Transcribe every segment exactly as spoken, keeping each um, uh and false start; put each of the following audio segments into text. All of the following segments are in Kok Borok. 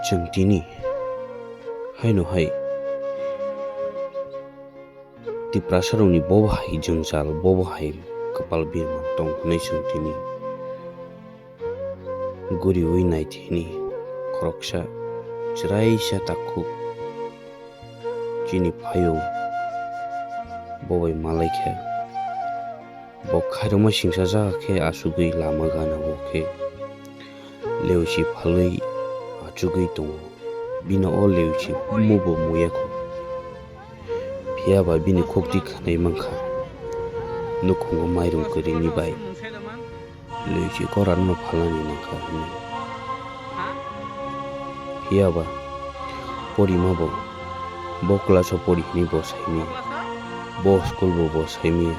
Chwng tini haino hai Tiprasarokni bobo hai jwngjal, bobo hai kwpal birman tong hwnwi chwng tini guriui nai thini khoroksa chwraisa takhuk chini phayung bobai malaikha. Bo khairokma singsa jaga khe asugwi lama gana o khe leusi phalwi achugwi tongo. Bino o leusi mubo muya kho. Phiya ba bini khukti khanai mankha. Nukhungo mairum kwrwini bai leusi korarno phalnani nangkha hwnwi. Phiya ba porima bo, bo class o pori hwnwi bo saimaya, bo school bo bo saimaya.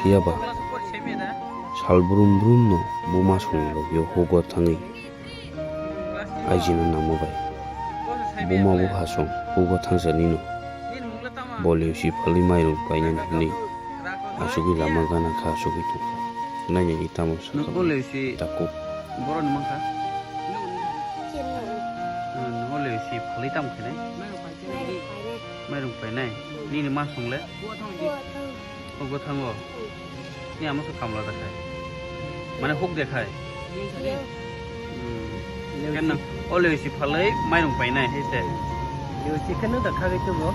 Phiya ba sal brum brum no buma songni logio hugo thangwi ajino nangma bai. Buma bupha song hugo thangsa nino bo leusi phalwi mairum painani hwnwi asugwi lama gana kha asugwi tongkha. Nainani tamo sakha Nokbo leusi takhuk. Boroni mankha? Nokbo leusi phalwi tamo khainai? Mairum painai? Nini ma songle? Hugo thango? Ni ama se kamla da khai. Mane huk de khai. Hmm. Ken nang, o leusi phalwi mairum painai hai se. Leusi kheno da khagwi tubo.